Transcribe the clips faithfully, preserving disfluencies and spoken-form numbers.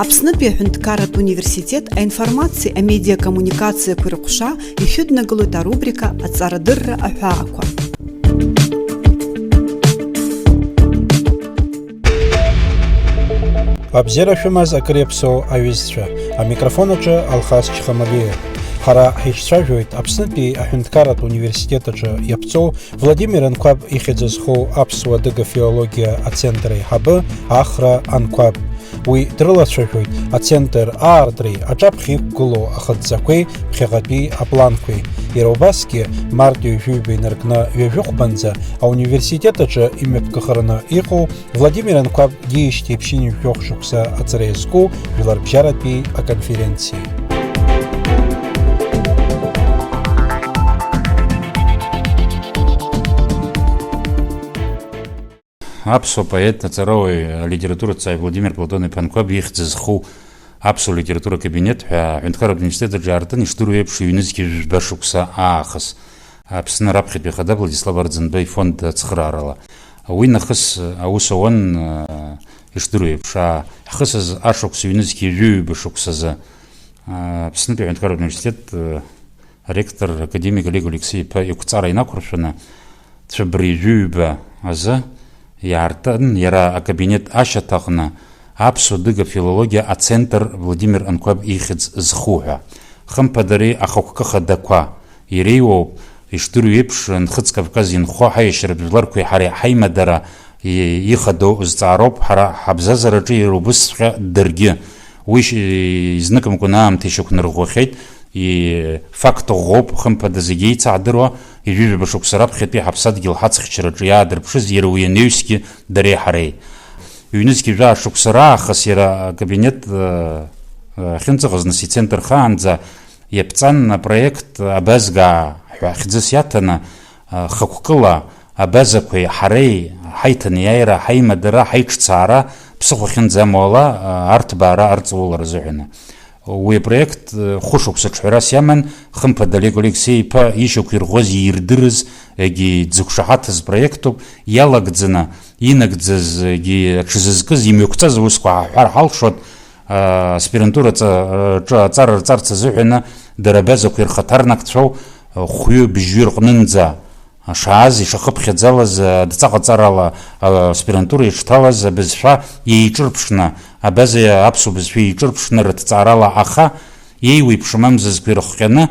Аԥснытәи аҳәынҭқарратә университет аинформациеи амедиакоммуникациақәеи рҟәша ишәыднагалоит арубрика Аҵарадырра аҳәаақәа. Абзиара шәымаз акыр иаԥсоу аҩызцәа. Амикрофон аҿы Алхас Чхамалиа. Ҳара ҳишцәажәоит Аԥснытәи аҳәынҭқарратә университет аҿы иаԥҵоу Владимир Анқәаб ихьӡ зху аԥсуа-адыга филологиа ацентр аиҳабы Ахра Анқәаб. Уи дрылацәажәоит ацентр аартреи аҿаԥхьа иқәгылоу ахыдҵақәеи ԥхьаҟатәи апланқәеи. Иара убасгьы, март ҩажәи ҩба инаркны ҩажәи хәбанӡа ауниверситет аҿы имҩаԥгахараны иҟоу Владимир Анқәаб диижьҭеи ԥшьынҩажәи жәохә шықәса аҵара иазку жәларбжьаратәи аконференциа. Аԥсуа поет, аҵарауаҩ, алитератураҭҵааҩ Владимир Платон-иԥа Анқәаб ихьӡ зху аԥсуа литература акабинет ҳәа аҳәынҭқарратә университет аҿы иаартын, ишдыру еиԥш, ҩнызқьи жәба шықәса аахыс Аԥсны раԥхьатәи Ахада Владислав Арӡынба ифонд ацхыраарала. Уи нахыс аус ауан, ишдыру еиԥш, ҳхысыз ашықәс ҩнызқьи жәаҩба шықәсазы Аԥснытәи аҳәынҭқарратә университет аректор академик Олег Алексеи-иԥа иқәҵара инақәыршәаны, цәыббра ҩажәи ҩба азы иаартын иара акабинет ашьаҭаҟны аԥсуа-адыга филологиа ацентр Владимир Анқәаб ихьӡ зху ҳәа. Хымԥада ари ахықәкы хадақәа иреиуоуп, ишдыру еиԥш, Нхыҵ Кавказ инхо ҳаиашьаратә жәларқәеи ҳареи ҳаимадара и-, ихадоу зҵаароуп, ҳара ҳабзазараҿы иара убысҵәҟьа даргьы. Уи ш-, изныкымкәан аамҭа ишьақәнарӷәӷәахьеит, и-, факт ӷәӷәоуп, хымԥада зегьы еицаҳдыруа, ҩажәижәаба шықәса раԥхьатәи ҳаԥсадгьыл ҳаҵхьчараҿы иаадырԥшыз иара уи анаҩсгьы дареи ҳареи. Ҩнызқьи жәаа шықәса раахыс иара акабинет, э, э, ахьынӡаҟаз, нас ицентрхаанӡа иаԥҵан апроект Абазгаа ҳәа хьӡыс иаҭаны, э, хықәкыла абазақәеи ҳареи ҳаиҭанеиааира, ҳаимадара, ҳаиҿцаара ԥсыхәа ахьынӡамоу ала, э, арҭбаара арҵаулара азыҳәаны. Уи апроект, э, хәышықәса ҽҳәарас иаман, хымԥада Олег Алексеи-иԥа ишьақәирӷәӷәаз, иирдырыз, егьи дзықәшаҳаҭыз проектуп, иалагӡаны инагӡаз, егьи аҽзызкыз, имҩақәҵаз аусқәа ҳаҳәар ҳалшоит, а, аспирантура аҵа-, аҿы аҵара рҵарц азыҳәаны дара абазақәа ирхаҭарнакцәоу, а, хәҩы-бжьҩы рҟнынӡа шааз, ишахыԥхьаӡалаз, адҵаҟаҵарала, аспирантура иҿҭалаз абызшәа еиҿырԥшны, абаза аԥсуа бызшәа еиҿырԥшны рыҭҵаарала аха, еиуеиԥшым амзызқәа ирыхҟьаны,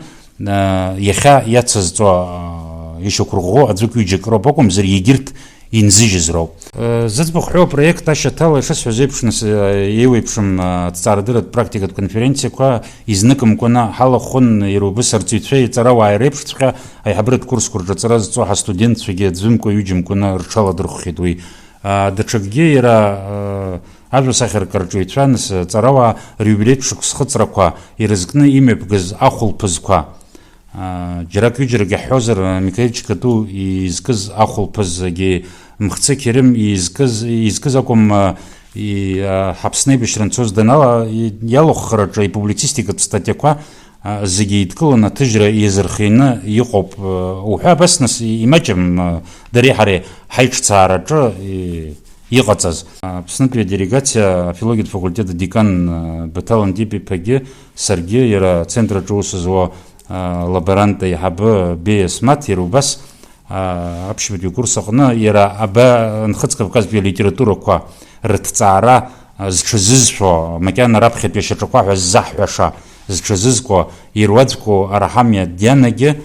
а, иахьа иацызҵо, а, ишьақәырӷәӷәо аӡәык-ҩыџьак роуп акәымзар, егьырҭ инзыжьыз роуп. Э, зыӡбахә ҳәоу апроект ашьаҭала, ишысҳәаз еиԥш, нас, э, еиуеиԥшым, э, аҭҵаарадырратә практикатә конференциақәа изныкымкәаны ҳалахәын, иара убас арҵаҩцәеи аҵарауааи реиԥшҵәҟьа аиҳабыратә курсқәа рҿы аҵара зҵо ҳастудентцәагьы аӡәымкәа-ҩыџьамкәаны рҽаладырхәхьеит уи. А, даҽакгьы иара, э, ажәа сахьаркы арҿиаҩцәа, нас, аҵарауаа риубилеитә шықәс хыҵрақәа ирызкны имҩаԥгаз ахәылԥызқәа, аа, џьарак-ҩыџьарак иаҳҳәозар, Микаил Чикату изкыз ахәылԥазгьы, Мхцы Керым изкыз, изкыз акәым, и-, а, Ҳаԥсны аибашьра анцоз данала, и-, иалахәхараҿы ипублицистикатә статиақәа, а, зегьы еидкыланы аҭыжьра иазырхианы иҟоуп, а, уҳәа, абас нас и-, имаҷым, а, дареи ҳареи ҳаиҿцаараҿы и-, иҟаҵаз. Аԥснытәи аделегациа афилологиатә факультет адекан, а, Баҭал Антип-иԥагьы саргьы, иара ацентр аҿы аус зуа, а, лаборант аиҳабы Беиа Смаҭ, иара убас, а, аԥшьбатәи акурс аҟны иара аба-, Нхыҵ-Кавказтәи алитературақәа рыҭҵаара, а, зҽазызшәо, макьана раԥхьатәи ашьаҿақәа ҳәа ззаҳҳәаша, зҽазызкуа, ируаӡәку Араҳамиа Дианагьы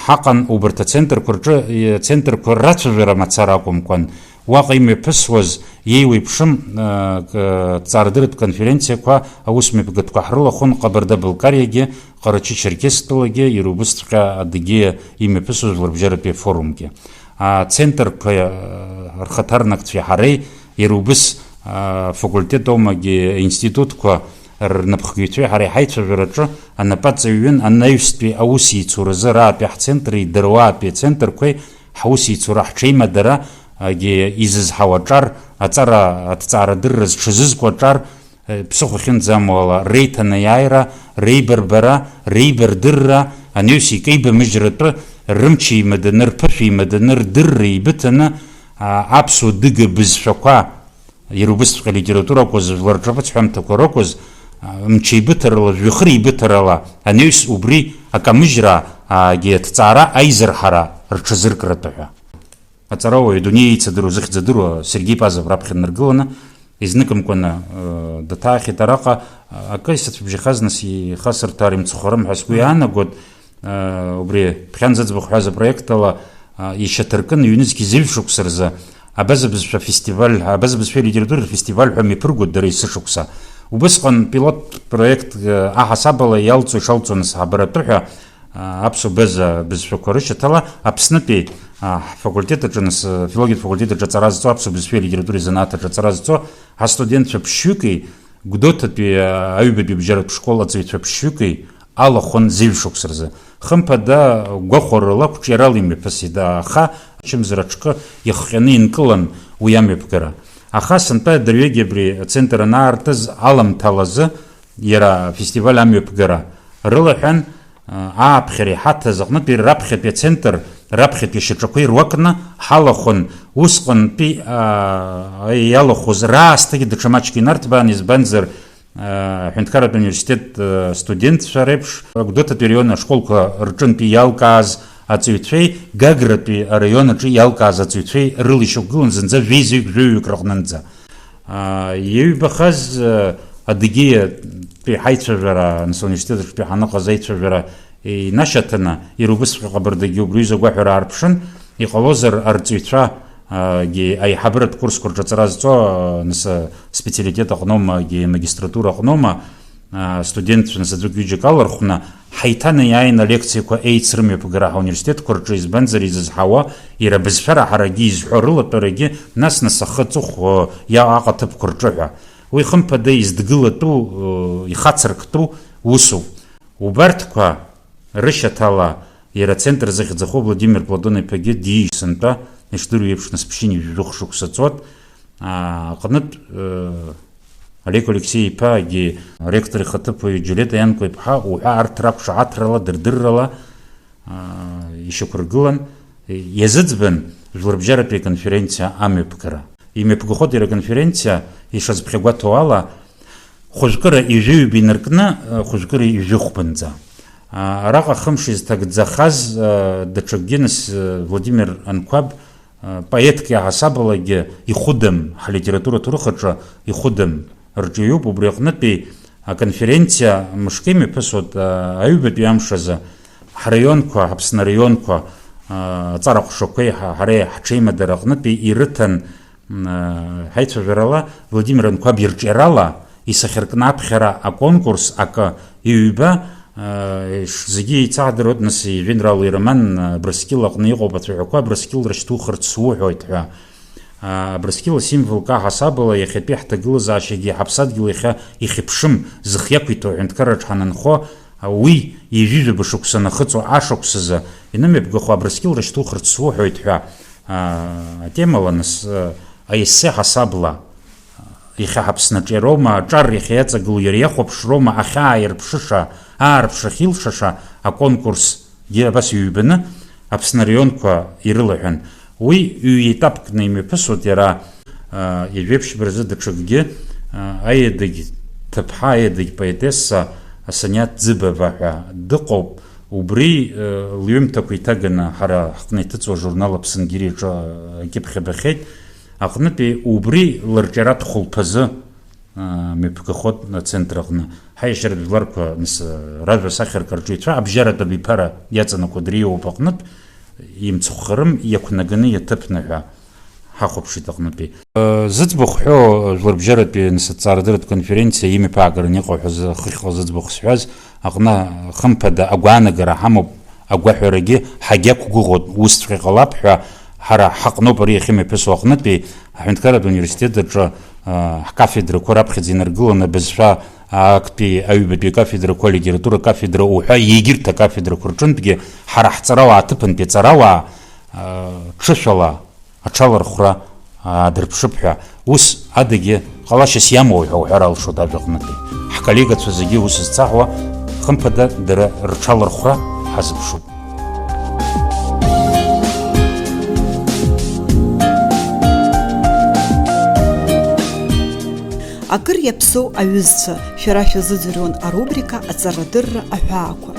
ҳаҟан убарҭ ацентрқәа рҿы, ацентрқәа рацәажәара мацара акәымкәан, уаҟа имҩаԥысуаз иеиуеиԥшым, э, к-, ҭҵаарадырратә конференциақәа, аусмҩаԥгатәқәа ҳрылахәын Ҟабарда-Балкариагьы, Ҟарачы-Черкесиатәылагьы, иара убысҵәҟьа Адыгеиа имҩаԥысуаз жәларбжьаратәи афорумгьы. Ацентрқәа, э, рхаҭарнакцәеи ҳареи, иара убыс, э, афакультет аумагьы аинститутқәа рнапхгаҩцәеи ҳареи ҳаицәажәараҿы анапы аҵаҩҩын анаҩстәи аусеицуразы раатәи ҳцентри дыруаатәи ацентрқәеи ҳусеицура, ҳҽеимадарагьы изызҳауа аҿар, аҵара, аҭҵаарадырра зҽазызкуа аҿар, э, ԥсыхәа ахьынӡамоу ала, реиҭанеиааира, реибарбара, реибардырра, анаҩс икеибамыжьратәы, рымч еимаданы, рԥышә еимаданы, рдырра еибыҭаны, а, аԥсуа-адыга бызшәақәа Иара убысҵәҟьа алитература акәыз, жәлар рҿаԥыцҳәамҭақәа ракәыз, а, мчеибыҭарала, жәҩахыреибыҭарала анаҩс убри акамыжьраагьы аҭҵаара аизырҳара рҽазыркратәы ҳәа. Аҵарауаҩ адунеи еицадыруа, зыхьӡ адыруа Сергеи Пазов раԥхьа днаргыланы, изныкымкәаны, э, даҭаахьеит араҟа, акы исыцәыбжьахаз нас ихасырҭәаар имцхәарым ҳәа сгәы иаанагоит, э, убри Ԥхьан зыӡбахә ҳәа азы апроект ала, э, ишьаҭаркын ҩнызқь зеижә шықәса рзы Абаза бызшәа фестиваль, Абаза бызшәа литературатә фестиваль ҳәа мҩаԥыргоит дара есышықәса. Убысҟан пилот проект, э, аҳасабала иалҵуа ишалҵуа нас ҳабаратәы ҳәа, аԥсуа база бызшәақәа рышьаҭала Аԥснытәи, а, ҳфакультет аҿы, нас, филологиатә факультет аҿы аҵара зҵо, аԥсуа бызшәеи алитературеи занааҭ аҿы аҵара зҵо ҳастудентцәа ԥшьҩыки, Гәдоуҭатәи, а, аҩбатәи абжьаратә школ аҵаҩцәа ԥшьҩыки алахәын зеижә шықәса рзы. Хымԥада, гәахәарыла, қәҿиарала имҩаԥысит, аха ачымазара аҽкы иахҟьаны инкылан уи амҩаԥгара. Аха сынтәа дырҩегьы абри ацентр анаартыз аламҭалазы иара афестиваль амҩаԥгара рылаҳәан, ааԥхьара иҳаҭаз аҟнытәи раԥхьатәи ацентр, раԥхьатәи ашьаҿақәеи руакны ҳалахәын, усҟантәи, аа, иалахәыз раасҭагьы даҽа маҷк инарҭбаан, избанзар, аа, аҳәынҭқарратә университет, аа, студентцәа реиԥш, Гәдоуҭатәи араион ашколқәа рҿынтәи иалкааз аҵаҩцәеи Гагратәи араион аҿы иалкааз аҵаҩцәеи рыла ишьақәгылан зынӡа жәеизаҩык-жәаҩаҩык рыҟнынӡа. Аа, иаҩбахаз, э, Адыгеиатәи ҳаицәажәара, нас ауниверситет аҿтәи ҳаныҟаз аицәажәара инашьаҭаны, иара убысҵәҟьа Ҟабардагьы убри аҩыза агәаҳәара аарԥшын, иҟалозар арҵаҩцәа, а, гьы аиҳабыратә курсқәа рҿы аҵара зҵо, а, нас, а, специалитет аҟноума, гьы магистратура аҟноума, а, студентцәа нас аӡәык-ҩыџьак алархәны, ҳаиҭанеиааин алекциақәа еицрымҩаԥгара ҳауниверситетқәа рҿы, избанзар, изызҳауа, иара абызшәа раҳарагьы изҳәо рылатәарагьы, нас-нас ахы аҵыхә, иа-, аҟаҭыԥқәа рҿы ҳәа. Уи, хымԥада, издгылатәу, ихацырктәу усуп. Убарҭқәа рышьаҭала иара ацентр зыхьӡахо Владимир Платон-иԥагьы диижь сынтәа, ишдыру еиԥш, нас ԥшьынҩажәи жәохә шықәса ҵуеит. Аа, аҟнытә, э, Олег Алексеи-иԥагьы аректор ихаҭыԥуаҩ Џьолета Ианкәа-иԥҳа уҳәа арҭ рақәшаҳаҭрала, дырдыррала, аа, ишьақәыргылан, иазыӡбан жәларбжьаратәи аконференциа амҩаԥгара. Имҩаԥгахоит иара аконференциа, ишазԥхьагәаҭоу ала, хәыжәкыра ҩажәи ҩба инаркны, хәыжәкыра ҩажәи хәбанӡа. Араҟа хымш изҭагӡахаз, даҽакгьы нас, Владимир Анқәаб, поетк иаҳасабалагьы ихәыдам, ҳлитература аҭоурых аҿы ихәыдам рҿиоуп, убри аҟнытәи аконференциа мышкы имҩаԥысуеит, аҩбатәи амш азы ҳраионқәа, Аԥсны араионқәа, аҵара ҟәшақәеи ҳа-, ҳареи ҳҽеимадара аҟнытәи ирыҭан, ҳаицәажәарала Владимир Анқәаб ирҿиарала исахьаркны аԥхьара аконкурс акы, ҩба, зегьы еицаҳдыруеит, нас, ижәеинраала ироман, Абрыскьыл аҟны иҟоуп ацәаҳәақәа, Абрыскьыл рышьҭухырц суҳәоит ҳәа. Абрыскьыл асимвол каҳасабала иахьатәи ҳҭагылазаашьагьы ҳаԥсадгьыл иахьа ихьыԥшым, зых иақәиҭу аҳәынҭқарраҿ ҳанынхо, уи ҩажәижәаба шықәса нахыҵуа ашықәсазы инымҩаԥгахо Абрыскьыл рышьҭухырц суҳәоит ҳәа, атемала, нас, аессе ҳасабла иахьа ҳаԥсны аҿиароума, аҿар иахьа иаҵагылоу иара иахәаԥшроума ахьааирԥшыша, аарԥшрахь илшаша аконкурсгьы абас ҩбаны Аԥсны араионқәа ирылаҳәан. Уи ҩ-етапкны имҩаԥысуеит иара, а, ҩажәеиԥшьба рзы даҽакгьы, а, аедыгь ҭыԥҳа, аедыгь поетесса Асаниаҭ Ӡыбава ҳәа дыҟоуп. Убри, э, лҩымҭақәа иҭаганы ҳара ҳҟны иҭыҵуа ажурнал Аԥсынгьыри аҿы, э, акьыԥхь абахьеит. Аҟнытәи убри лырҿиаратә хәылԥазы, э, мҩаԥгахоит ацентр аҟны. Ҳаиашьаратә жәларқәа, нас, э, ражәа сахьаркыра рҿиаҩцәа абжьаратә абиԥара иаҵанакуа дреиуоуп аҟнытә, имцхәхарым, иақәнаганы иаҭыԥны ҳәа ҳахәаԥшит аҟнытәи. Э, зыӡбахә ҳәоу, э, жәларбжьаратәи, нас, аҭҵаарадырратә конференциа имҩаԥаагараны иҟоу ҳәа зы-, хыхьҟа зыӡбахә сҳәаз аҟны, хымԥада, агәаанагара ҳамоуп, агәаҳәарагьы ҳагьақәгәыӷуеит, усҵәҟьа ҟалап ҳәа, ҳара ҳаҟноуп ари иахьымҩаԥысуа аҟнытәи, аҳәынҭқарратә университет аҿы, э, ҳкафедрақәа раԥхьаӡа инаргыланы абызшәа актәи аҩбатәи акафедрақәа, алитература акафедра уҳәа егьырҭ акафедрақәа рҿынтәгьы ҳара ҳҵарауаа, аҭыԥантәи аҵарауаа, э, ҽышәала аҽалархәра аадырԥшып ҳәа, ус адагьы ҟалашьас иамоу ҳәа уҳәар алшоит ажәаҟнытәи. Ҳколлегацәа зегьы ус зцаҳауа, хымԥада, дара рҽалархәра ҳазыԥшуп. Акыр иаԥсоу аҩызцәа, шәара шәазыӡырҩуан арубрика Аҵарадырра аҳәаақәа.